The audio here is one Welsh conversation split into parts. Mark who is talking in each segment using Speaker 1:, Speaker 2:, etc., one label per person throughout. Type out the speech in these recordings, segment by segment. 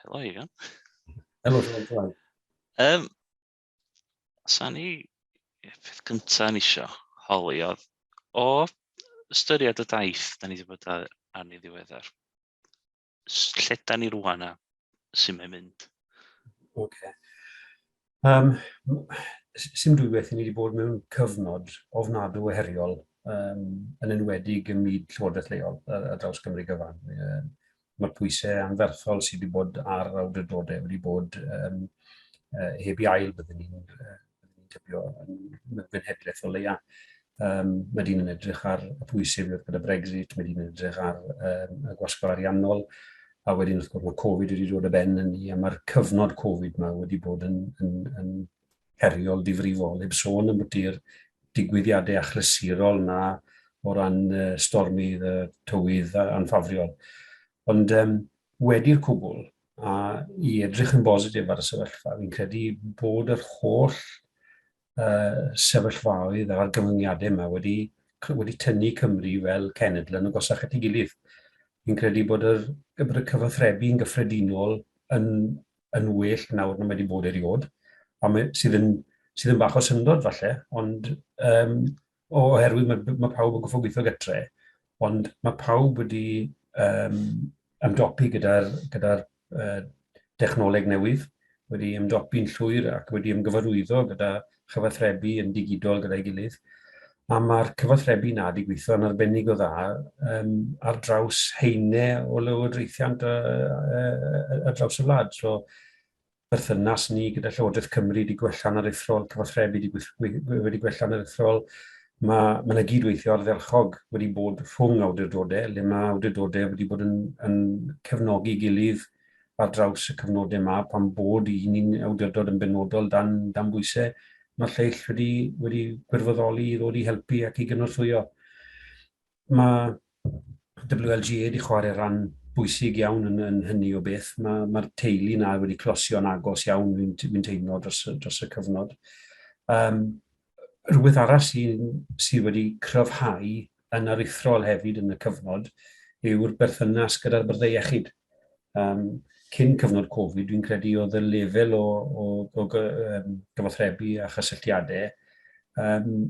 Speaker 1: Helo, Eifion.
Speaker 2: Helo, Siôn.
Speaker 1: Sa ni, peth cyntaf ni isio holi oedd, o ystyried y daith da ni wedi bod arni ddiweddar, lle da ni rwan a sut mae'n mynd?
Speaker 2: Oce. Um, Sim dwywaith i ni wedi bod mewn cyfnod ofnadw o heriol, yn enwedig ym myd llywodraeth leol ar draws Cymru gyfan. Mae'r pwysau anferthol sydd wedi bod ar awdurdodau wedi bod heb i ail, byddwn ni'n tybio, yn fy nghenhedlaeth o leia. Mae dyn yn edrych ar y pwysau fydd gyda Brexit, mae dyn yn edrych ar y gwasgfa ariannol, a wedyn wrth gwrs mae Covid wedi dod o ben hynny, a mae'r cyfnod Covid yma wedi bod yn heriol difrifol, heb sôn ambiti'r digwyddiadau achlysurol na o ran stormydd, tywydd anffafriol. Ond wedi'r cwbl, a i edrych yn bositif ar y sefyllfa, fi'n credu bod yr holl sefyllfaoedd a'r gyfyngiadau yma wedi tynnu Cymru fel cenedl yn agosach at ei gilydd. Fi'n credu bod y cyfathrebu yn gyffredinol yn well nawr na mae wedi bod eriod, a mae, sydd yn bach o syndod falle, ond oherwydd mae pawb yn goffo gweithio gytre, ond mae pawb wedi ymdopi gyda'r dechnoleg newydd, wedi ymdopi'n llwyr ac wedi ymgyfarwyddo gyda chyfathrebu yn digidol gyda'i gilydd. A mae'r cyfathrebu na wedi gweithio yn arbennig o dda ar draws haenau o lywodraethiant ar draws y wlad. So, berthynas ni gyda Llywodraeth Cymru wedi gwella'n aruthrol, cyfathrebu wedi gwella'n aruthrol. Mae yna gydweithio ardderchog wedi bod rhwng awdurdodau, le mae awdurdodau wedi bod yn cefnogi gilydd ar draws y cyfnodau yma, pan bod un awdurdod yn benodol dan bwysau, mae'r lleill wedi gwirfoddoli i ddod i helpu ac i gynorthwyo. Mae WLGA wedi chwarae rhan bwysig iawn yn hynny o beth. Mae'r teulu na wedi closio'n agos iawn, fi'n teimlo, dros y cyfnod. Rhywbeth arall sydd wedi cryfhau yn aruthrol hefyd yn y cyfnod yw'r berthynas gyda'r byrddau iechyd. Cyn cyfnod Covid, dwi'n credu oedd y lefel o gyfathrebu a chysylltiadau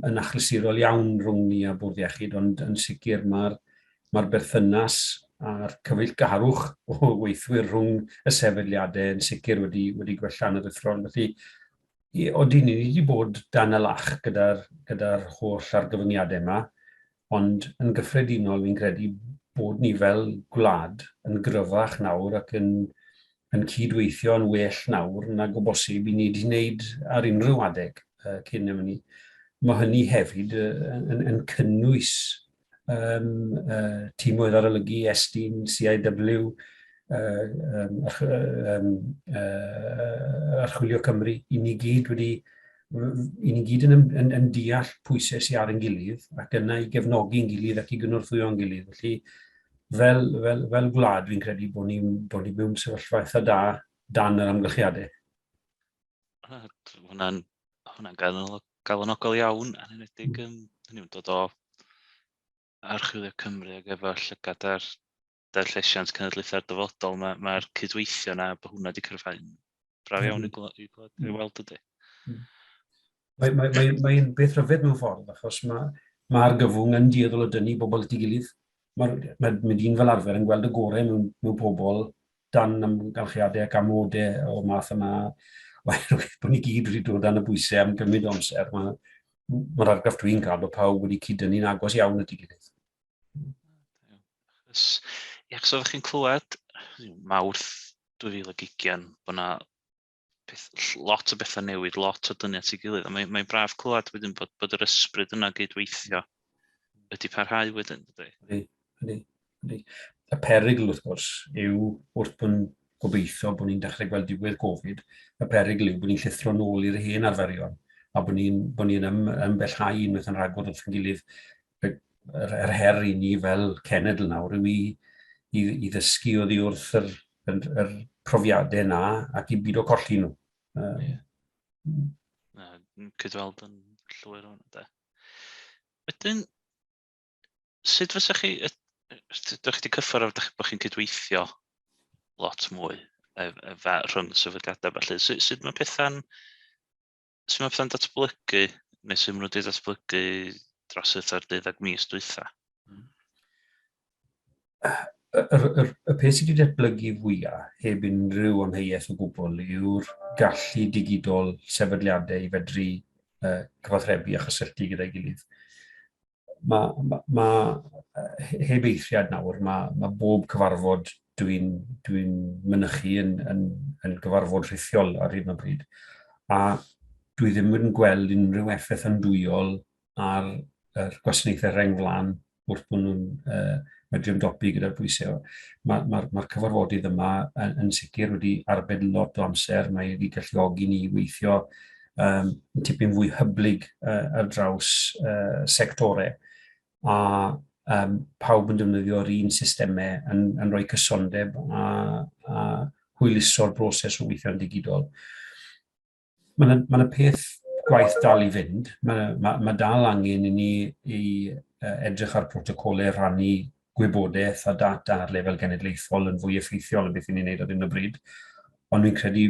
Speaker 2: yn achlysurol iawn rhwng ni a bwrdd iechyd, ond yn sicr mae'r berthynas a'r cyfeillgarwch o weithwyr rhwng y sefydliadau yn sicr wedi gwella yn aruthrol. Felly, odi, ni wedi bod dan y lach gyda holl argyfyngiadau yma, ond yn gyffredinol fi'n credu bod ni fel gwlad yn gryfach nawr ac yn cydweithio yn well nawr nag o bosib i ni wedi wneud ar unrhyw adeg cyn hynny. Mae hynny hefyd yn cynnwys tîmoedd arolygu, Estyn, CIW, Archwilio Cymru, i ni gyd yn deall pwysau sydd ar ein gilydd ac yna i gefnogi'n gilydd ac i gynorthwyo'n gilydd. Felly, fel gwlad, fi'n credu bod ni mewn sefyllfa eitha da dan yr amgylchiadau.
Speaker 1: Hwnna'n galonogol iawn, yn enwedig hynny yw'n dod o Archwilio Cymru ac efo llygad ar der llesiant cenedlaethau'r dyfodol, mae'r cydweithio na, bod hwnna wedi cryfhau'n braf iawn i weld, ydy.
Speaker 2: Mae beth rhyfedd mewn ffordd, achos mae argyfwng yn dueddol o dynnu bobl at ei gilydd. Mae dyn fel arfer yn gweld y gorau mewn pobl dan amgylchiadau ac amodau o'r math yma, oherwydd bod ni gyd wedi dod dan y bwysau am gymaint o amser. Mae'r argraff dwi'n cael bod pawb wedi cyd-dynnu'n agos iawn at ei gilydd.
Speaker 1: Achos, ie, achos oeddech chi'n clywed Mawrth 2020 bod 'na lot o bethau newid, lot o dynnu at ei gilydd, a mae'n braf clywed wedyn bod yr ysbryd yna gydweithio wedi parhau wedyn, dydy?
Speaker 2: Ydy. Y perygl, wrth gwrs, yw wrth bod gobeithio bod ni'n dechrau gweld diwedd Covid, y perygl yw bod ni'n llithro nôl i'r hen arferion a bod ni'n ymbellhau unwaith yn rhagor wrth yn gilydd. Yr her i ni fel cenedl nawr yw i ddysgu oddi wrth yr profiadau na ac i beidio colli nhw.
Speaker 1: Yeah. Na, cydweld yn llwyr o'n de. Wedyn, sut fysa chi, ydych chi wedi cyffwrdd bod chi'n cydweithio lot mwy? rhwng sefydliadau felly. Sut mae pethau'n sut mae pethau'n datblygu, neu sut maen nhw wedi datblygu dros y 12 mis dwytha?
Speaker 2: Y peth sydd wedi datblygu fwyaf, heb unrhyw amheuaeth o gwbl, yw'r gallu digidol sefydliadau i fedru cyfathrebu a chysylltu gyda'i gilydd. Ma, heb eithriad nawr, mae bob cyfarfod dwi'n dwi mynychu yn gyfarfod rhithiol ar hyn o bryd. A dwi ddim yn gweld unrhyw effaith andwyol ar yr gwasanaethau rheng flaen wrth bod nhw'n medru ymdopi gyda'r pwysau. Mae'r ma cyfarfodydd yma yn sicr wedi arbed lot o amser, mae wedi galluogi ni i weithio tipyn fwy hyblyg ar draws sectorau, a pawb yn defnyddio'r un systemau yn rhoi cysondeb a hwyluso'r broses o weithio'n digidol. Mae yna ma peth gwaith dal i fynd. Mae dal angen i ni i edrych ar protocolau rhannu gwybodaeth a data ar lefel genedlaethol yn fwy effeithiol yn beth i ni'n neud ar hyn o bryd. Ond fi'n credu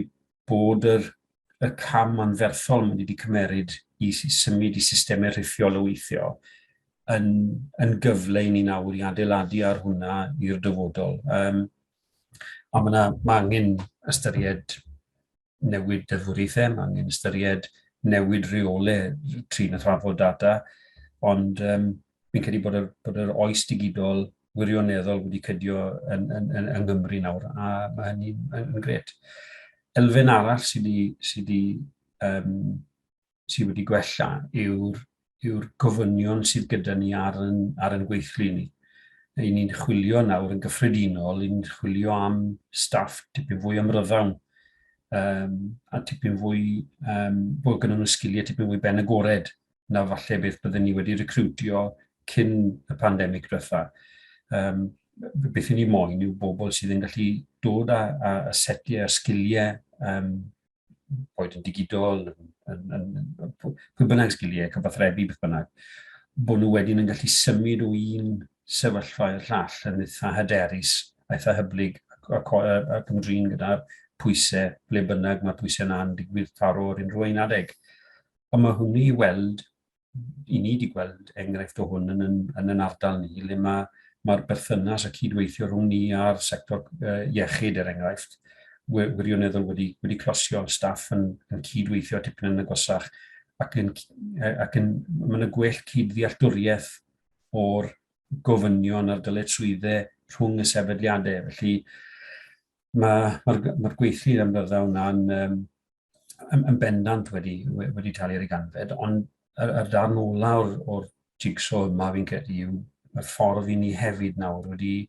Speaker 2: bod y cam anferthol mae wedi cymeryd i symud i systemau rhithiol o weithio yn gyfle i ni nawr i adeiladu ar hwnna i'r dyfodol. A ma angen ystyried newid deddfwriaethau, mae angen ystyried newid rheolau trin a thrafod data, ond fi'n credu bod yr oes digidol wirioneddol wedi cydio yng Nghymru nawr, a mae hynny'n yn grêt. Elfen arall sydd wedi gwella yw'r gofynion sydd gyda ni ar yn gweithlu ni. I ni'n chwilio nawr yn gyffredinol, i ni'n chwilio am staff tipyn fwy amryddawn a tipyn fwy, bod gyda nhw sgiliau tipyn fwy ben agored na falle beth byddwn ni wedi recrwtio cyn y pandemig diwetha. Beth i ni moyn yw bobl sydd yn gallu dod â setiau a sgiliau, boed yn digidol, yn pwy bynnag sgiliau, cyfathrebu, beth bynnag, bod nhw wedyn yn gallu symud o un sefyllfa i'r llall yn eitha hyderus, eitha hyblyg ac ymdrin gyda'r pwysau ble bynnag mae'r pwysau yna'n digwydd taro ar unrhyw un adeg. Ond mae hwnnw i weld, i ni wedi gweld enghraifft o hwn yn ardal ni, le mae'r berthynas a cydweithio rhwng ni a'r sector iechyd, er enghraifft, wirioneddol wedi closio, staff yn cydweithio tipyn yn agosach ac mae yna gwell cyd-ddealltwriaeth o'r gofynion a'r dyletswyddau rhwng y sefydliadau. Felly mae'r ma gweithlu amryddawn yna'n yn bendant wedi talu ar ei ganfed, ond yr darn ola o'r jigsaw yma, fi'n credu, yw y ffordd i ni hefyd nawr wedi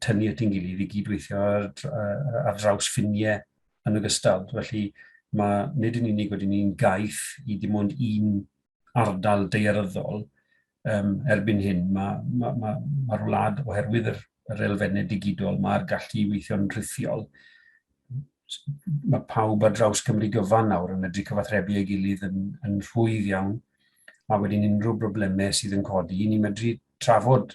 Speaker 2: tynnu at ein gilydd i gydweithio ar draws ffiniau yn ogystal. Felly mae nid yn unig wedi ni'n gaeth i dim ond un ardal daearyddol, erbyn hyn mae'r ma wlad, oherwydd yr elfennau digidol, mae'r gallu i weithio'n rhithiol. Mae pawb ar draws Cymru gyfan nawr yn medru cyfathrebu ei gilydd yn rhwydd iawn, a wedyn unrhyw broblemau sydd yn codi, ni'n medru trafod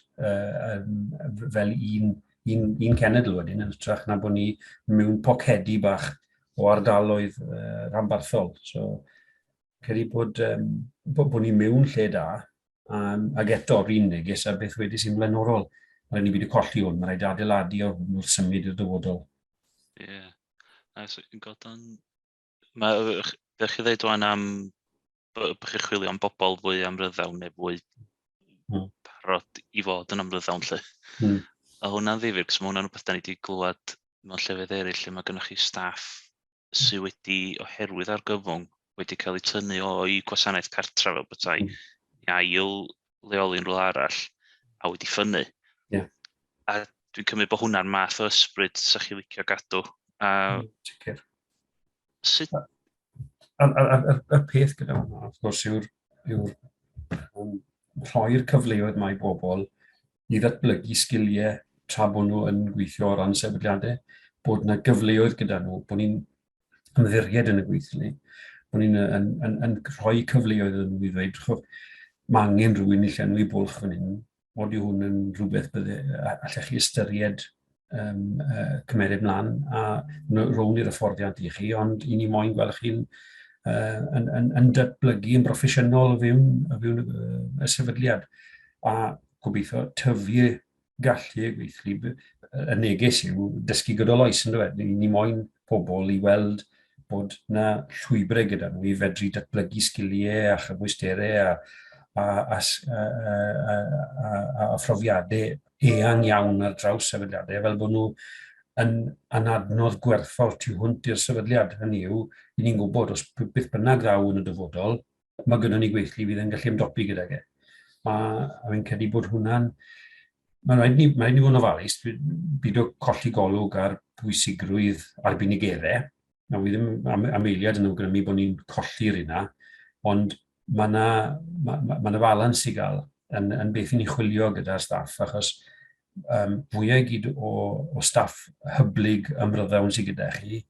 Speaker 2: fel un cenedl wedyn, yn hytrach na bod ni mewn pocedi bach o ardaloedd rhanbarthol. So, credu bod ni mewn lle da, ac eto'r un neges a beth wedi sy'n flaenorol. Mae rhaid ni byd y colli hwn, mae rhaid adeiladu o hwn wrth symud i'r dyfodol.
Speaker 1: Ie. Yeah. Nice. Godon. Mae, beth chi ddweud wan am bod chi'n chwilio am bobl fwy amryddawn neu fwy parod i fod yn amryddawn lle. A hwnna'n ddifyr, cos mae hwnna'n rhywbeth da ni wedi glywed mewn llefydd eraill lle mae gennych chi staff sydd wedi, oherwydd argyfwng, wedi cael eu tynnu o'i gwasanaeth cartra fel petai, i ail leoli'n rhywle arall a wedi ffynnu. A dwi'n cymryd bod hwnna'n math o ysbryd sa chi licio gadw. A
Speaker 2: Sicr.
Speaker 1: Sut
Speaker 2: A'r peth gyda hwnna, wrth gwrs, yw'r rhoi'r cyfleoedd mae bobl i ddatblygu sgiliau tra bod nhw yn gweithio o ran sefydliadau, bod yna gyfleoedd gyda nhw, bod ni'n ymddiried yn y gweithlu, bod ni'n yn rhoi cyfleoedd iddyn nhw i ddweud, "Mae angen rhywun i llenwi bwlch fan hyn, od yw hwn yn rhywbeth bydde, allech chi ystyried cymeryd mlaen a rown i'r hyfforddiant i chi, ond i ni moyn gweld chi'n yn datblygu yn broffesiynol o fewn y sefydliad. A gobeithio tyfu gallu y gweithlu. Y neges yw dysgu gydol oes, yn dweud. Ni moyn pobl i weld bod na llwybrau gyda nhw i fedru datblygu sgiliau a chymwysterau a phrofiadau eang iawn ar draws sefydliadau, fel bod nhw yn adnodd gwerthfawr tu hwnt i'r sefydliad. Hynny yw, i ni'n gwybod os beth bynnag ddaw yn y dyfodol, mae gynnon ni gweithlu fydd yn gallu ymdopi gydag e. A fi'n credu bod hwnna'n... Mae'n rhaid ni fod yn ofalus, beidio colli golwg ar bwysigrwydd arbenigeddau. Na, fi ddim am eiliad yn awgrymu bod ni'n colli'r yna, ond mae yna ma balans i gael yn beth i ni chwilio gyda'r staff, achos fwyau i gyd o staff hyblyg ymryddawn sydd gyda chi,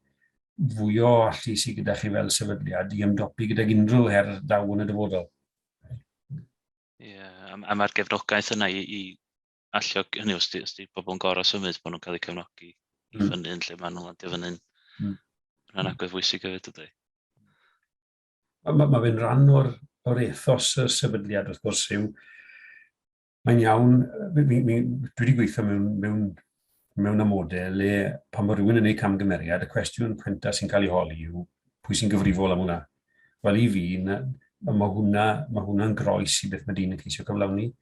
Speaker 2: fwy o allu sydd gyda chi fel sefydliad i ymdopi gydag unrhyw her daw yn y dyfodol.
Speaker 1: Ie, yeah, a mae'r gefnogaeth yna i allu, hynny os di bobl yn gorau symud, bod nhw'n cael eu cefnogi i ffynnu yn lle maen nhw'n landio fyny'n rhan agwedd bwysig hefyd, ydy.
Speaker 2: Mae fe'n rhan o'r ethos y sefydliad, wrth gwrs, yw mae'n iawn, dwi wedi gweithio mewn amodau le pan mae rhywun yn gwneud camgymeriad, y cwestiwn cyntaf sy'n cael ei holi yw pwy sy'n gyfrifol am hwnna. Wel, i fi, mae hwnna'n groes i beth mae dyn yn ceisio cyflawni.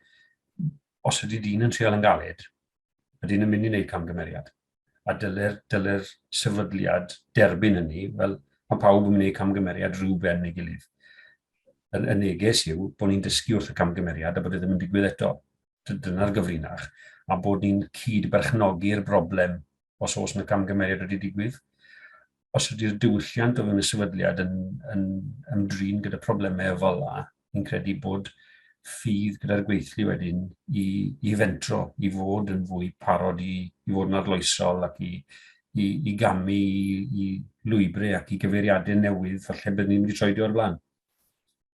Speaker 2: Os ydy dyn yn trial yn galed, mae dyn yn mynd i wneud camgymeriad. A dylai'r sefydliad derbyn hynny, fel mae pawb yn gwneud camgymeriad rhyw ben ei gilydd. Y neges yw bod ni'n dysgu wrth y camgymeriad a bod e ddim yn digwydd eto. Dyna'r gyfrinach. A bod ni'n cyd-berchnogi'r broblem os oes yna camgymeriad wedi digwydd. Os ydy'r diwylliant o fewn y sefydliad yn ymdrin gyda problemau fel la, ni'n credu bod ffydd gyda'r gweithlu wedyn i fentro, i fod yn fwy parod i fod yn arloesol ac i gamu i lwybrau ac i gyfeiriadau newydd falle byddwn ni'n mynd i troedio o'r blaen.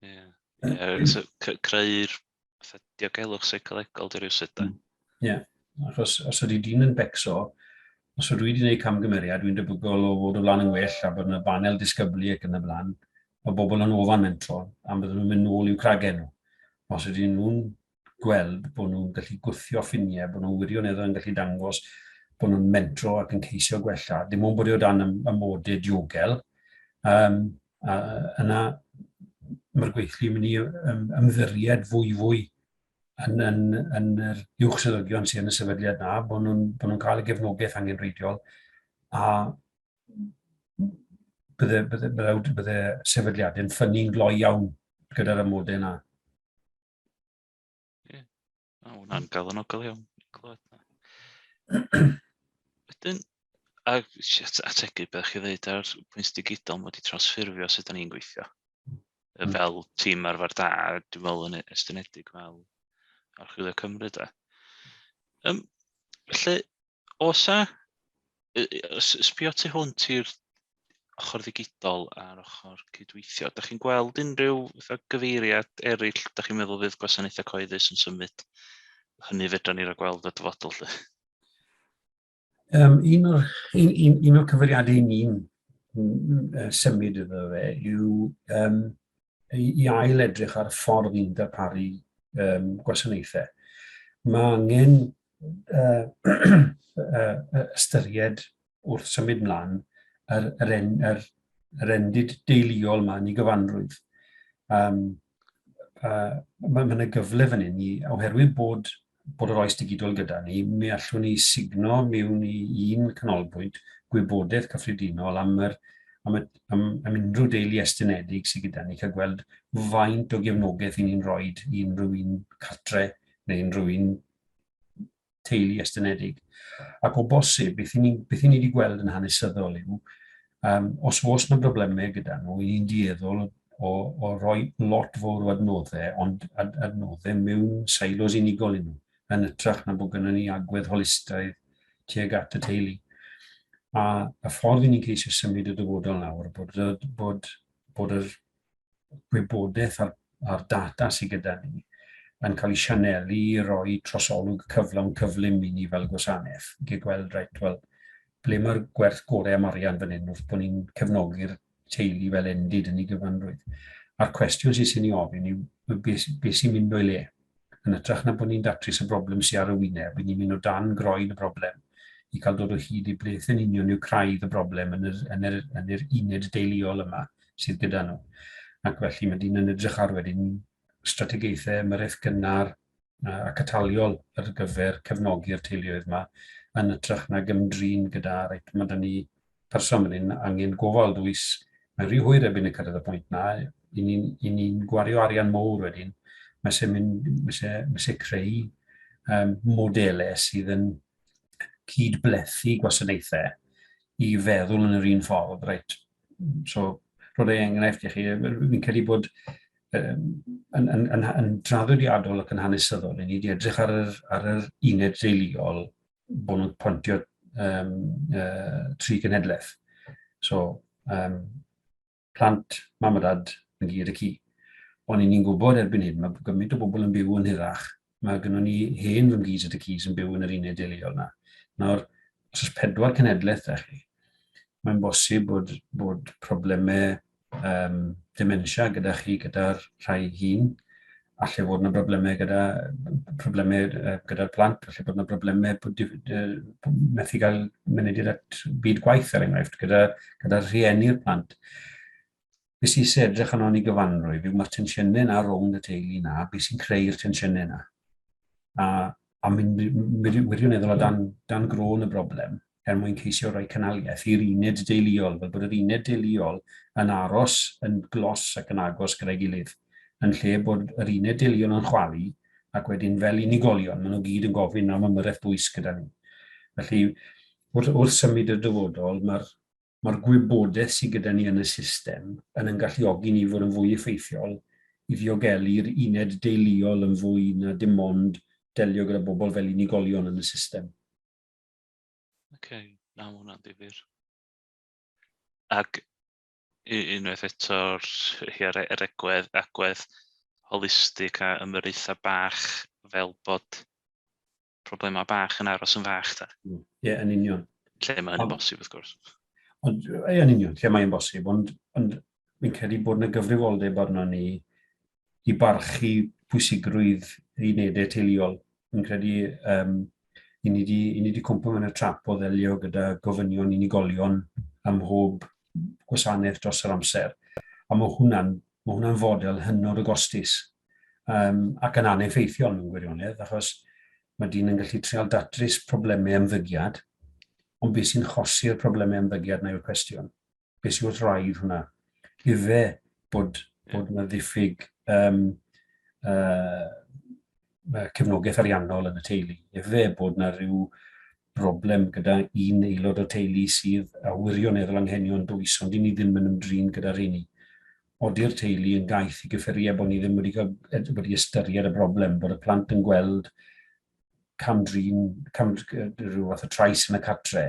Speaker 1: Ie, yeah. So, creu'r diogelwch seicolegol di rhywsut, da.
Speaker 2: Ie, yeah. Achos os ydy dyn yn becso, os ydw i wedi gwneud camgymeriad, dwi'n debygol o fod o flaen yng ngwell a bod yna banel disgyblu ac yn y blaen, mae bobl yn ofan mentro a bydden nhw'n mynd nôl i'w cragen nhw. Os ydyn nhw'n gweld bod nhw'n gallu gwthio ffiniau, bod nhw'n wirioneddol yn gallu dangos bod nhw'n mentro ac yn ceisio gwella, dim ond bod e o dan amodau diogel, a yna mae'r gweithlu yn mynd i ymddiried fwy fwy yn yr uwch swyddogion sydd yn y sefydliad na, bod nhw cael y gefnogaeth angenrheidiol a bydde sefydliadau'n ffynnu'n gloi iawn gyda'r amodau yna.
Speaker 1: Ie, yeah. O, hwnna'n galonogol iawn i clywed. Wedyn, a ategu beth chi ddweud ar pwynt digidol, mae wedi trawsffurfio sut da ni'n gweithio. Fel tîm arfer da, dwi'n meddwl yn estynedig fel Archwilio Cymru, da. Felly, oes a, sbio tu hwnt i'r ochr ddigidol a'r ochr cydweithio, da chi'n gweld unrhyw fatha gyfeiriad eraill da chi'n meddwl fydd gwasanaethau cyhoeddus yn symud hynny fedra ni ragweld y dyfodol, lle?
Speaker 2: Un o'r cyfeiriadau ni'n symud iddo fe yw i ail edrych ar y ffordd ni'n darparu gwasanaethau. Mae angen ystyried wrth symud mlaen yr endid deuluol yma yn ei gyfanrwydd. Mae yna gyfle fan hyn i, oherwydd bod yr oes digidol gyda ni, mi allwn ni sugno mewn i un canolbwynt gwybodaeth cyffredinol am unrhyw deulu estynedig sydd gyda ni, cael gweld faint o gefnogaeth i ni'n rhoi i unrhyw un cartre neu unrhyw un teulu estynedig. Ac o bosib, beth i ni wedi gweld yn hanesyddol yw, os oes yna broblemau gyda nhw, i ni'n dueddol o roi lot fawr o adnoddau, ond adnoddau mewn silos unigol i nhw, yn hytrach na bod gennym ni agwedd holistaidd tuag at y teulu. A y ffordd i ni'n ceisio symud y dyfodol nawr, bod yr gwybodaeth a'r data sydd gyda ni yn cael ei sianelu i roi trosolwg cyflawn cyflym i ni fel gwasanaeth, i gael gweld, reit, wel, ble mae'r gwerth gorau am arian fan hyn wrth bod ni'n cefnogi'r teulu fel endid yn ei gyfanrwydd. A'r cwestiwn sy'n sy'n ei ofyn yw beth, beth sy'n mynd o'i le? Yn hytrach na bod ni'n datrys y broblem sy'n ar y wyneb, ni'n mynd o dan groen y broblem i cael dod o hyd i beth yn union yw craidd y broblem yn yr, yn yr, yn yr uned deuluol yma sydd gyda nhw. Ac felly mae dyn yn edrych ar wedyn strategaethau ymyrraeth gynnar ac ataliol ar gyfer cefnogi'r teuluoedd yma yn hytrach nag ymdrin gyda, reit, mae da ni person fan hyn angen gofal dwys, mae'n rhy hwyr erbyn y cyrraedd y pwynt na, i ni'n ni gwario arian mowr wedyn, mae eisiau, mynd, mae eisiau, mae eisiau creu modelau sydd yn cyd-blethu gwasanaethau i feddwl yn yr un ffordd, reit, so rhoi enghraifft i chi, fi'n credu bod yn, yn, yn, yn draddodiadol ac yn hanesyddol, ni wedi edrych ar yr, ar yr uned deuluol bod nhw'n pontio tri genhedlaeth. So, plant, mam a dad, yn gyd y ci. Ond ni'n gwybod erbyn hyn, mae gymaint o bobl yn byw yn hirach, mae gynnon ni hen fy mgys a dy cys yn byw yn yr uned deuluol yna. Nawr, os oes pedwar cenhedlaeth da chi, mae'n bosib bod, bod problemau dementia gyda chi, gyda'r rhai hyn, allai fod yna broblemau gyda problemau gyda'r plant, allai bod yna broblemau bod, methu gael mynediad at byd gwaith er enghraifft, gyda, gyda rhieni'r plant. Beth sy'n eisiau edrych arno ni gyfanrwydd yw mae'r tensiynau yna rownd y teulu yna, beth sy'n creu'r tensiynau yna. A, a mynd, mynd wirioneddol o dan, dan grôn y broblem er mwyn ceisio rhoi cynhaliaeth i'r uned deuluol, fel bod yr uned deuluol yn aros yn glos ac yn agos gyda'i gilydd, yn lle bod yr uned deuluol yn chwalu ac wedyn fel unigolion, maen nhw gyd yn gofyn am ymyrraeth dwys gyda ni. Felly, wrth, wrth symud i'r dyfodol, mae'r mae'r gwybodaeth sydd gyda ni yn y system yn yn galluogi ni fod yn fwy effeithiol i ddiogelu'r uned deuluol yn fwy na dim ond delio gyda bobl fel unigolion yn y system.
Speaker 1: Oce, okay. Na, mae hwnna'n ddifyr. Ac unwaith eto'r yr, yr egwedd, agwedd holistig a ymyrraethau bach fel bod problemau bach yn aros yn fach, ta.
Speaker 2: Ie, yeah, yn union.
Speaker 1: Lle mae hynny'n bosib, wrth gwrs.
Speaker 2: Ond, ie, yn union, lle mae'n bosib, ond, ond fi'n credu bod yna gyfrifoldeb arno ni i barchu pwysigrwydd unedau teuluol. Fi'n credu i ni wedi, i ni wedi cwmpo mewn y trap o ddelio gyda gofynion unigolion am mhob gwasanaeth dros yr amser. A mae hwnna'n mae hwnna'n fodel hynod o gostus ac yn aneffeithiol mewn gwirionedd, achos mae dyn yn gallu trial datrys problemau ymddygiad, ond beth sy'n chosi'r problemau ymddygiad na yw'r cwestiwn. Beth sy'n wrth raidd hwnna? Ife bod, bod yna ddiffyg cefnogaeth ariannol yn y teulu? Ife bod yna rhyw broblem gyda un aelod o'r teulu sydd â wirioneddol anghenion dwys, ond i ni ddim yn ymdrin gyda rheini. Odi'r teulu yn gaeth i gyffuriau bod ni ddim wedi, cael, wedi ystyried y broblem, bod y plant yn gweld cam-drin, cam, rhyw fath o trais yn y cartre.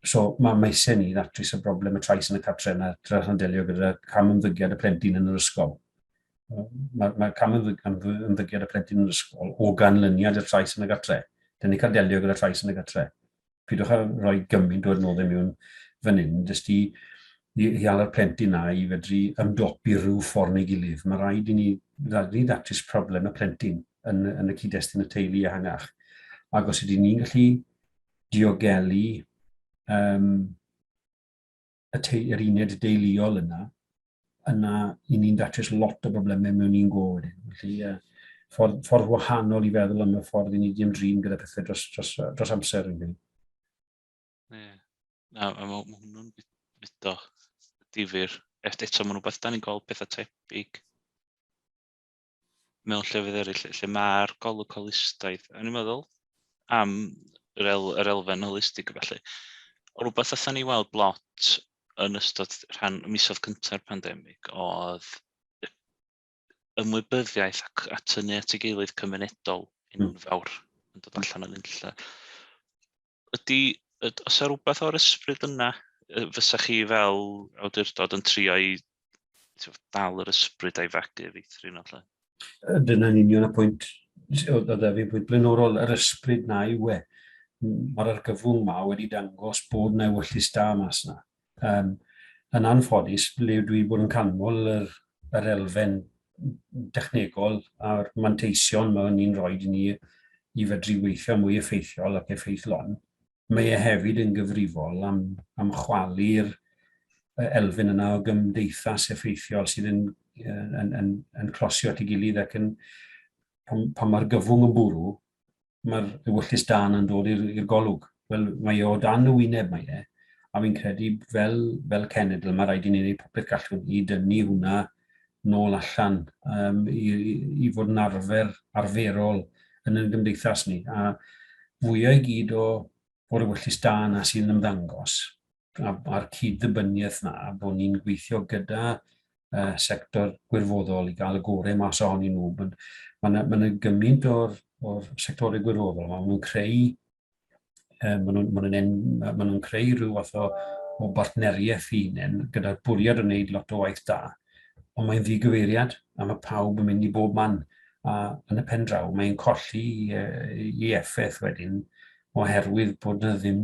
Speaker 2: So mae mae eisiau ni ddatrys y broblem y trais yn y cartre na trach na delio gyda cam ymddygiad y plentyn yn yr ysgol. Mae, mae cam ymddygiad y plentyn yn yr ysgol o ganlyniad i'r trais yn y gartre. Dyn ni cael delio gyda trais yn y gartre. Pidwch â rhoi gymaint o adnoddau mewn fan hyn, jyst i, i, i ala'r plentyn na i fedru ymdopi rhyw ffordd neu gilydd. Mae rhaid i ni, rhaid i ni ddatrys problem y plentyn yn, yn y cyd-destun y teulu ehangach. Ac os ydyn ni'n gallu diogelu y te, yr uned deuluol yna, yna i ni'n datrys lot o broblemau mewn un go wedyn. Felly, ffordd, ffordd wahanol i feddwl am y ffordd i ni wedi ymdrin gyda pethau dros, dros, dros amser. Yn Ie.
Speaker 1: Yeah. Na, a mae hwnnw'n fudo difyr. Eto, mae'n rhywbeth da ni'n gweld pethau tebyg mewn llefydd eraill lle, lle mae'r golwg holistaidd. A ni'n meddwl am yr, el, yr elfen holistig felly. O rhywbeth allan ni weld lot yn ystod rhan misoedd cynta'r pandemig oedd ymwybyddiaeth ac atynnu at ei gilydd cymunedol enfawr yn dod allan yn unlla. Ydy, yd, oes 'na rhywbeth o'r ysbryd yna fysa chi fel awdurdod yn trio i dal yr ysbryd a'i fagu feithrin o lle?
Speaker 2: Dyna'n union y pwynt, oedd 'da fi pwynt blaenorol, yr ysbryd 'na yw e. Mae'r argyfwng 'ma wedi dangos bod 'na ewyllys da mas 'na. Yn anffodus, ble dwi wedi bod yn canmol yr elfen dechnegol a'r manteision mae hynny'n rhoi i ni i fedru weithio mwy effeithiol ac effeithlon, mae e hefyd yn gyfrifol am chwalu'r elfen yna o gymdeithas effeithiol sydd yn closio at ei gilydd ac yn, pan mae'r gyfwng yn bwrw, mae'r ewyllys da yna'n dod i'r golwg. Wel, mae e o dan y wyneb mae e, a fi'n credu fel cenedl mae rhaid i ni wneud popeth gallwn i dynnu hwnna nôl allan i fod yn arfer arferol yn ein gymdeithas ni. A fwyaf i gyd o'r ewyllys da yna sydd yn ymddangos, a'r cyd-ddibyniaeth 'na, bod ni'n gweithio gyda sector gwirfoddol i gael y gorau mas ohonyn nhw. Mae yna ma gymaint o'r sectorau gwirfoddol, maen nhw'n creu, ma nhw'n creu rhyw fath o bartneriaeth i hunain gyda'r bwriad o wneud lot o waith da, ond mae'n ddigyfeiriad a mae pawb yn mynd i bob man, a yn y pen draw mae'n colli i effaith wedyn oherwydd bod yna ddim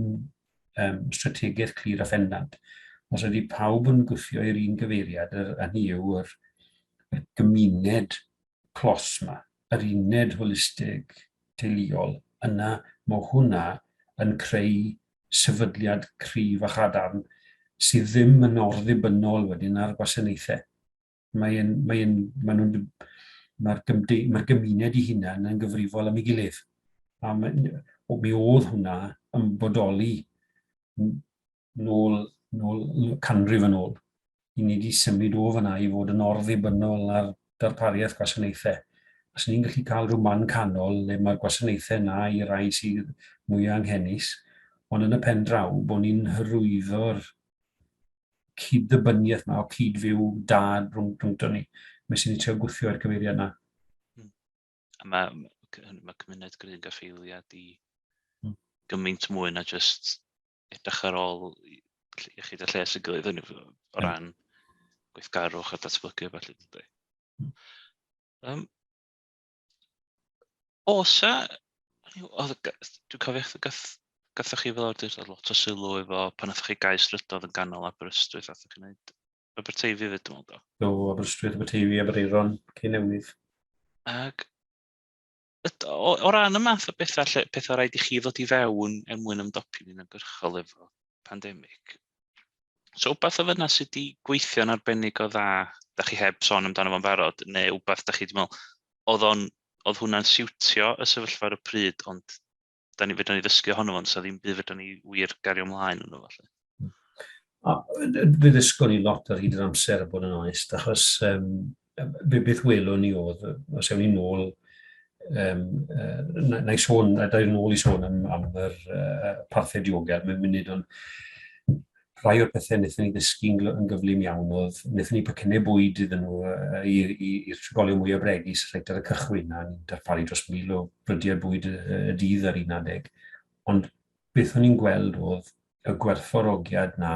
Speaker 2: strategaeth clir a phendant. Os ydy pawb yn gwthio i'r un gyfeiriad, hynny yw yr gymuned clos 'ma, yr uned holistig teuluol, yna mae hwnna yn creu sefydliad cryf a chadarn sydd ddim yn orddibynnol wedyn ar gwasanaethau. Mae'n, mae'n, maen nhw'n, mae'r mae gymuned i hunan yn gyfrifol am ei gilydd. A mi oedd hwnna yn bodoli nôl canrif yn ôl. I ni wedi symud o fyna i fod yn orddibynnol ar darpariaeth gwasanaethau. Os ni'n gallu cael rhyw man canol le mae'r gwasanaethau yna i rai sydd mwy anghenus, ond yn y pen draw bod ni'n hyrwyddo'r cyd-ddibyniaeth yma o cyd-fyw da rhwngto ni. Mae sy'n ni trio gwthio i'r cyfeiriad yna.
Speaker 1: A mae cymuned gry'n gaffaeliad i gymaint mwy na just edrych ar ôl iechyd a lles y gilydd yn o ran gweithgarwch a datblygu a felly, dydy. Oes 'a, dwi'n cofio gathoch chi fel awdurdod lot o sylw efo pan nathoch chi gau strydoedd yn ganol Aberystwyth, athoch chi wneud Aberteifi hefyd, dwi'n meddwl, do?
Speaker 2: Do, Aberystwyth, Aberteifi, Aberaeron, Ceinewydd.
Speaker 1: Ac o ran y math o bethau, lle, pethau rhaid i chi ddod i fewn er mwyn ymdopi'n uniongyrchol efo pandemig. So wbath o fyna sydd wedi gweithio'n arbennig o dda, da chi heb sôn amdano fo'n barod, neu wbath da chi wedi meddwl, oedd hwnna'n siwtio y sefyllfa ar y pryd, ond da ni fedrwn ni ddysgu ohono fo, ond sa ddim byd fedrwn ni wir gario ymlaen yno fo.
Speaker 2: A, fe ddysgon ni lot ar hyd yr amser, a bod yn onest, achos beth welwn ni oedd, os ewn ni nôl, na i sôn, na i nôl i sôn am yr parthau diogel mewn munud, ond rhai o'r pethau wnaethon ni ddysgu yn gyflym iawn oedd, wnaethon ni pecynnau bwyd iddyn nhw i'r trigolion mwyaf bregus reit ar y cychwyn, a ni'n darparu dros 1,000 o brydiau bwyd y dydd ar un adeg. Ond beth o'n i'n gweld oedd y gwerthfawrogiad 'na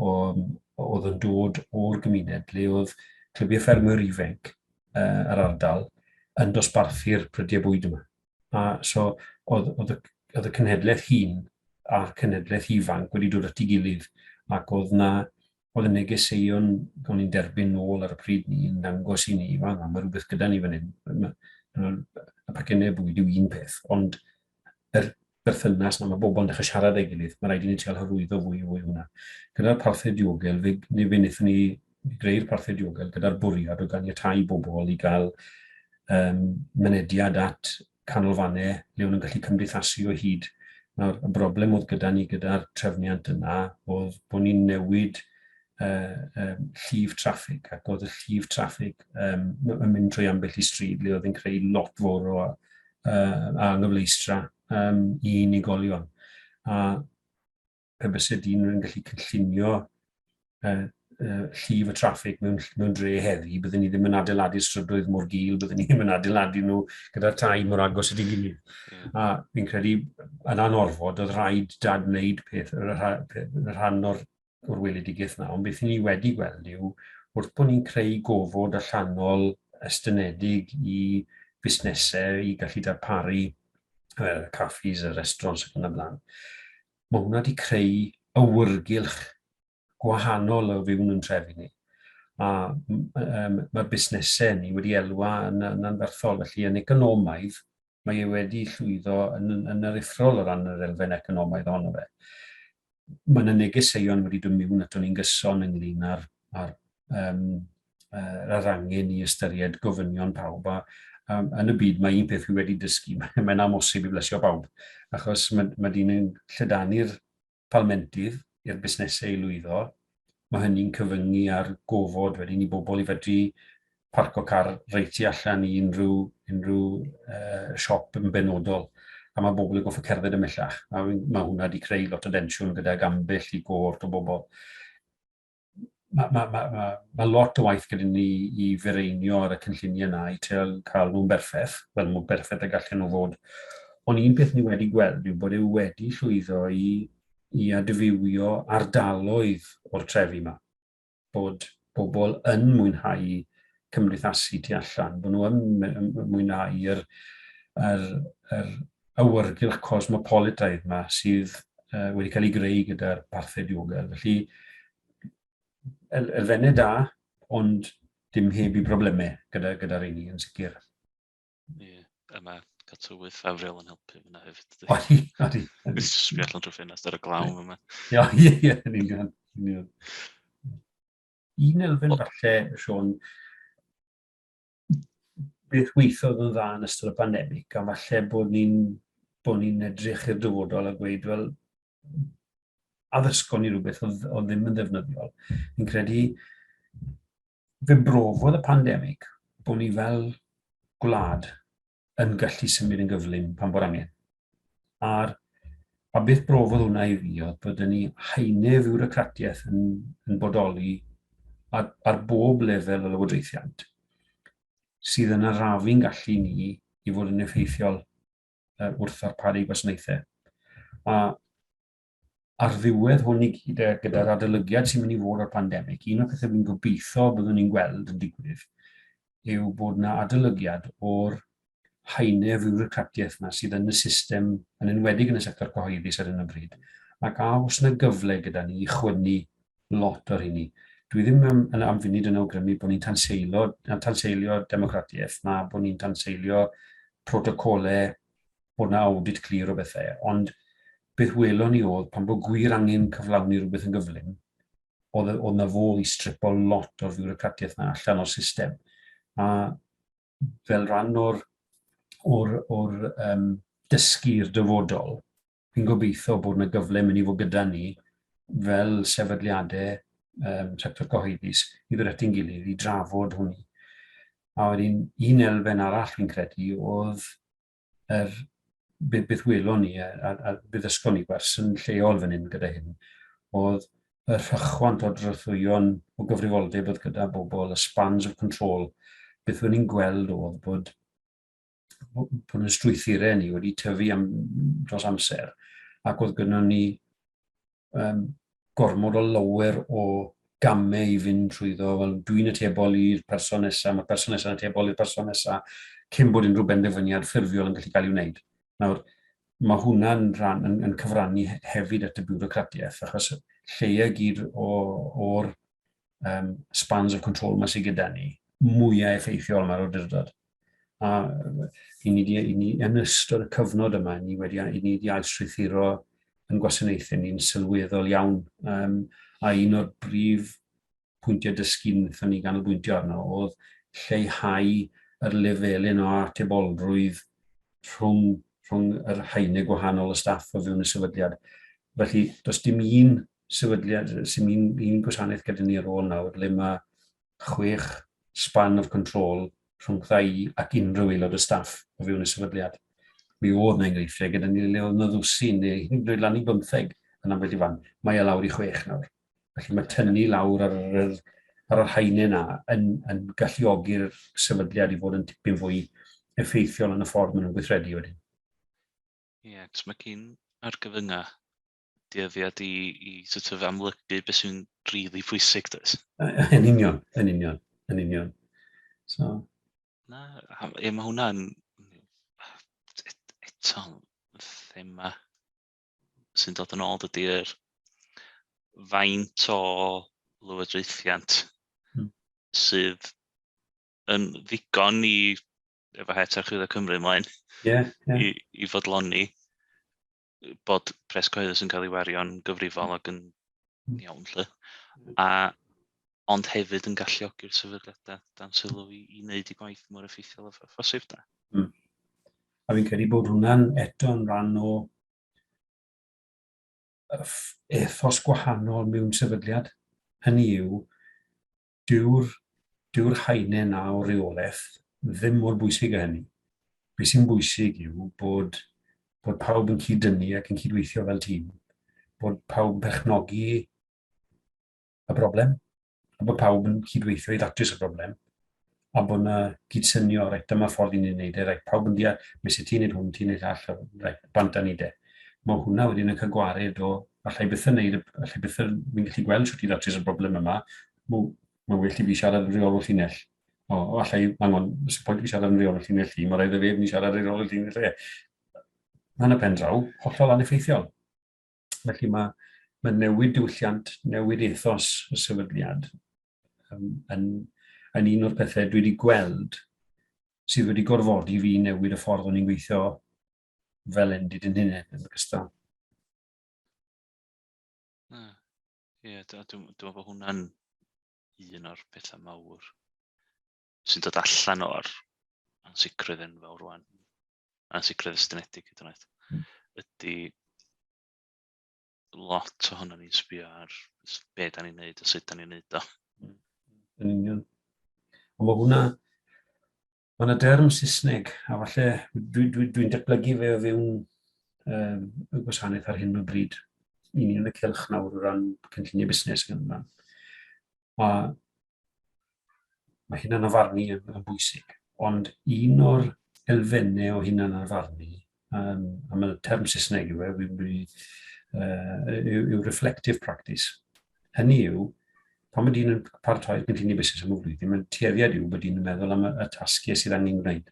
Speaker 2: oedd yn dod o'r gymuned lle oedd clybiau ffermwyr ifanc yr ardal yn dosbarthu'r prydiau bwyd yma. A so oedd y cenhedlaeth hŷn a'r cenhedlaeth ifanc wedi dod at ei gilydd, ac oedd na oedd y negeseuon o'n i'n derbyn nôl ar y pryd ni yn dangos i ni, wel, mae rhywbeth gyda ni fan hyn. Y pacennau bwyd yw un peth, ond yr berthynas 'na, mae bobl yn dechrau siarad â'i gilydd, mae rhaid i ni trial hyrwyddo fwy o fwy hwnna. Gyda'r parthau diogel, fe wnaethon ni greu'r parthau diogel gyda'r bwriad o ganiatáu bobl i gael mynediad at canolfannau le o'n nhw'n gallu cymdeithasu o hyd. Nawr, y broblem oedd gyda ni gyda'r trefniant yna oedd bod ni'n newid llif traffig, ac oedd y llif traffig yn mynd trwy ambell i stryd le oedd yn creu lot fawr o anghyfleustra i unigolion. A pe byse dyn yn gallu cynllunio llif y traffig mewn dre heddi, byddwn ni ddim yn adeiladu'r strydoedd mor gul, byddwn ni ddim yn adeiladu nhw gyda'r tai mor agos at ei gilydd. A fi'n credu yn anorfod oedd rhaid dadwneud peth, y rhan o'r weledigaeth 'na, ond beth ni wedi gweld yw wrth bod ni'n creu gofod allanol estynedig i fusnesau i gallu darparu caffis a restaurants ac yn y blaen. Mae hwnna wedi creu awyrgylch gwahanol o fewn yn trefi ni. A mae'r busnesau ni wedi elwa yn anferthol, felly yn economaidd, mae e wedi llwyddo yn aruthrol o ran yr elfen economaidd ohono fe. Mae yna negeseuon wedi dod mewn aton ni'n gyson ynglyn â'r angen i ystyried gofynion pawb. A yn y byd mae un peth fi wedi dysgu, mae'n amhosib i blesio pawb, achos mae dyn yn lledanu'r palmentydd i'r busnesau i lwyddo, mae hynny'n cyfyngu ar gofod wedyn i bobl i fedru parco car reit tu allan i unrhyw siop yn benodol. A mae bobl yn gorfod cerdded ymhellach. A mae hwnna wedi creu lot o densiwn gydag ambell i gort o bobl. Mae lot o waith gyda ni i fireinio ar y cynlluniau yna i treial cael nhw'n berffaith, fel mor berffaith y gallen nhw fod. Ond un peth ni wedi gweld yw bod e wedi llwyddo i adfywio ardaloedd o'r trefi yma. Bod bobl yn mwynhau cymdeithasu tu allan, bod nhw yn mwynhau yr awyrgylch cosmopolitaidd yma sydd wedi cael ei greu gyda'r parthau diogel. Felly, elfennau da, ond dim heb i broblemau gyda rheini yn sicr.
Speaker 1: Ie, yeah, a mae cael tywydd ffafriol yn helpu fyna hefyd.
Speaker 2: Odi.
Speaker 1: Jyst sbio allan drwy ffenast ar y glaw yma.
Speaker 2: Ie, yn union. Un elfen falle, Siôn, beth weithiodd yn dda yn ystod y pandemig, a falle bod ni'n edrych i'r dyfodol a gweud, wel, addysgon ni rhywbeth oedd ddim yn ddefnyddiol. Fi'n credu fe brofodd y pandemig bod ni fel gwlad yn gallu symud yn gyflym pan bod angen. A beth brofodd hwnna i fi oedd bod ni haenau fiwrocratiaeth yn bodoli ar bob lefel o lywodraethiant sydd yn arafu'n gallu ni i fod yn effeithiol wrth ddarparu gwasanaethau. A ar ddiwedd hwn i gyd, gyda'r adolygiad sy'n mynd i fod o'r pandemig, un o'r pethau fi'n gobeithio byddwn ni'n gweld yn digwydd yw bod yna adolygiad o'r haenau fiwrocratiaeth yna sydd yn y system, yn enwedig yn y sector cyhoeddus ar hyn o bryd, ac a oes yna gyfle gyda ni i chwynnu lot o'r hynny. Dwi ddim am funud yn awgrymu bod ni'n tanseilio democratiaeth, na bod ni'n tanseilio protocolau, bod yna audit clir o bethau, ond beth welon ni oedd pan bod gwir angen cyflawni rhywbeth yn gyflym, oedd na fodd i stripo lot o'r fiwrocratiaeth na allan o'r system. A fel rhan o'r dysgu i'r dyfodol, fi'n gobeithio bod yna gyfle mynd i fod gyda ni fel sefydliadau sector cyhoeddus i ddod at ein gilydd i drafod hwnni. A wedyn un elfen arall fi'n credu oedd beth welon ni a beth ddysgon ni gwers yn lleol fan hyn gyda hyn, oedd y rhychwant o drothwyon o gyfrifoldeb oedd gyda bobl, y spans of control. Beth o'n i'n gweld oedd bod yn strwythurau ni wedi tyfu dros amser ac oedd gynnon ni gormod o lawer o gamau i fynd trwyddo, fel dwi'n atebol i'r person nesaf, mae'r person nesaf yn atebol i'r person nesaf, cyn bod unrhyw benderfyniad ffurfiol yn gallu cael ei wneud. Nawr, mae hwnna'n yn cyfrannu hefyd at y biwrocratiaeth, achos lleia gyd o'r spans of control yma sydd gyda ni, mwyaf effeithiol mae'r awdurdod. A i ni, yn ystod y cyfnod yma, ni wedi ailstrwythuro yn gwasanaethau ni'n sylweddol iawn. A un o'r brif pwyntiau dysgu wnaethon ni ganolbwyntio arno oedd lleihau yr lefelyn o atebolrwydd rhwng yr haenau gwahanol o staff o fewn y sefydliad. Felly, does dim un sefydliad, sy'n un gwasanaeth gyda ni ar ôl nawr, le mae 6 span of control rhwng i ac unrhyw aelod o staff o fewn y sefydliad. Mi oedd yna enghreifftiau gyda ni le oedd yna ddwsin neu hyd lan i 15 yn ambell i fan. Mae e lawr i 6 nawr. Felly mae tynnu lawr ar yr haenau yna yn galluogi'r sefydliad i fod yn tipyn fwy effeithiol yn y ffordd maen nhw'n gweithredu wedyn.
Speaker 1: Ie, yeah, mae gyn argyfyngau dueddiad i sort of amlygu beth sy'n rili really pwysig, does?
Speaker 2: Yn union, yn union, yn union. So.
Speaker 1: Na, ie, mae hwnna'n eto thema sy'n dod yn ôl, dydy'r faint o lywodraethiant sydd yn ddigon i, efo het Archwilio Cymru ymlaen, i fodloni bod pres cyhoeddus yn cael ei wario'n gyfrifol ac yn iawn 'lly. Ond hefyd yn galluogi'r sefydliadau dan sylw i wneud eu gwaith mor effeithiol â phosib da.
Speaker 2: A fi'n credu bod hwnna'n eto yn rhan o ethos gwahanol mewn sefydliad. Hynny yw, dyw'r haenau 'na o reolaeth ddim mor bwysig â hynny. Be sy'n bwysig yw bod pawb yn cyd-dynnu ac yn cydweithio fel tîm, bod pawb yn perchnogi y broblem, a bod pawb yn cydweithio i ddatrys y broblem, a bod yna gydsynio, reit, dyma ffordd i ni'n neud e, reit, pawb yn deall, mes i ti'n neud hwn, ti'n neud llall, reit, bant â ni de. Mae hwnna wedyn yn cael gwared o, allai byth yn neud, allai byth yn, fi'n gallu gweld sut i ddatrys y broblem yma, mae well i fi siarad yn rheolwr llinell. O, allai, hang on, sy'n pwynt i fi siarad yn rheolwr llinell i, mae rhaid i fe fi siarad yn rheolwr llinell e. Mae'n y pen draw, hollol aneffeithiol. Felly mae newid diwylliant, newid ethos y sefydliad yn un o'r pethau dwi wedi gweld sydd wedi gorfodi fi newid y ffordd o'n i'n gweithio fel endid yn hynny yn ogystal.
Speaker 1: Ie, dwi'n meddwl bod hwnna'n un o'r pethau mawr sy'n dod allan o'r ansicrwydd enfawr rwan, ansicrwydd estynedig hyd yn oed, ydy lot ohono ni'n sbio ar be da ni'n neud a sut da ni'n neud o.
Speaker 2: Yn union. Ond mae hwnna, mae yna derm Saesneg, a falle dwi'n dwi datblygu fe o fewn y gwasanaeth ar hyn o bryd. I ni yn y cylch nawr o ran cynlluniau busnes ac yn y. A mae hunanarfarnu yn bwysig, ond un o'r elfennau o hunanarfarnu, a mae'r term Saesneg yw e, yw reflective practice. Hynny yw, pan mae dyn yn paratoi'r cynlluniau busnes am y flwyddyn, mae'n tueddiad yw bod dyn yn meddwl am y tasgau sydd angen gwneud.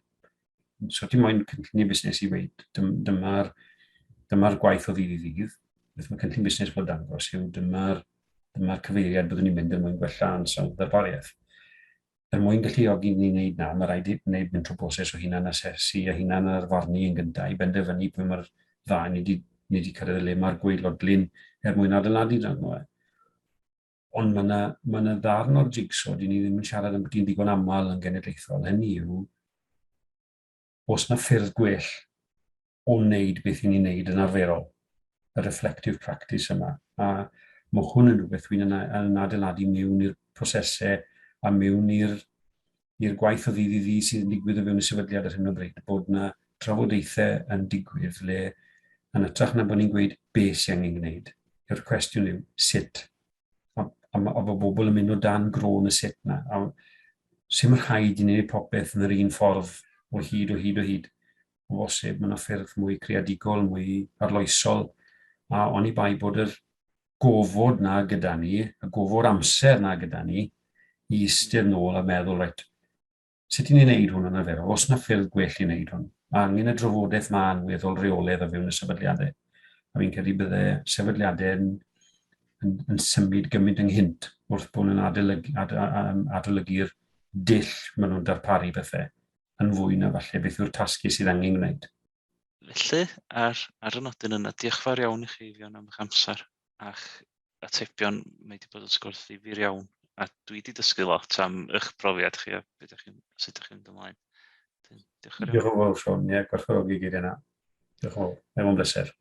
Speaker 2: So ti moyn cynlluniau busnes i weud, dyma gwaith o ddydd i ddydd. Beth mae cynllun busnes fod dangos yw dyma cyfeiriad byddwn ni'n mynd er mwyn gwella ansawdd ddarpariaeth. Er mwyn galluogi ni wneud na, mae rhaid i wneud mynd trwy broses o hunan asesu a hunan arfarnu yn gyntaf i benderfynu pwy mae'r dda ni wedi cyrraedd y le mae'r gwaelodlin er mwyn adeiladu arno fe. Ond mae yna ma ddarn o'r jigsaw di ni ddim yn siarad am beth digon aml yn genedlaethol. Hynny yw, oes 'na ffyrdd gwell o wneud beth i ni'n wneud yn arferol, y reflective practice yma. A mae hwn yn rhywbeth dwi'n yn adeiladu mewn i'r prosesau a mewn i'r gwaith o ddydd i ddydd sydd yn digwydd o fewn y sefydliad ar hyn o bryd, bod yna trafodaethau yn digwydd le yn hytrach na bod ni'n gweud beth sy'n angen gwneud. Yr cwestiwn yw sut. A bod bobl yn mynd o dan gron y sut na. A sy'n rhaid i ni wneud popeth yn yr un ffordd o hyd, o hyd, o hyd. O bosib, mae yna ffyrdd mwy creadigol, mwy arloesol, a oni bai bod yr gofod na gyda ni, y gofod amser na gyda ni, i eistedd nôl a meddwl, reit, sut i ni'n neud hwn yn arferol? Oes 'na ffyrdd gwell i wneud hwn? Mae angen y drafodaeth ma yn weddol reolaidd o fewn y sefydliadau. A fi'n credu bydde sefydliadau yn symud gymaint ynghynt wrth bod nhw'n adolygu'r dull maen nhw'n darparu bethau yn fwy na falle beth yw'r tasgu sydd angen gwneud.
Speaker 1: Felly, ar y nodyn yna, diolch fawr iawn i chi, Eifion, am eich amser a'ch atebion. Mae wedi bod yn sgwrs ddifyr iawn, a dwi wedi dysgu lot am eich profiad chi a beth ydych chi'n, sut ydych chi'n mynd ymlaen.
Speaker 2: Diolch yn fawr, Siôn. Ie, gwerthfawrogi geiriau yna. Diolch yn fawr. Mae'n bleser.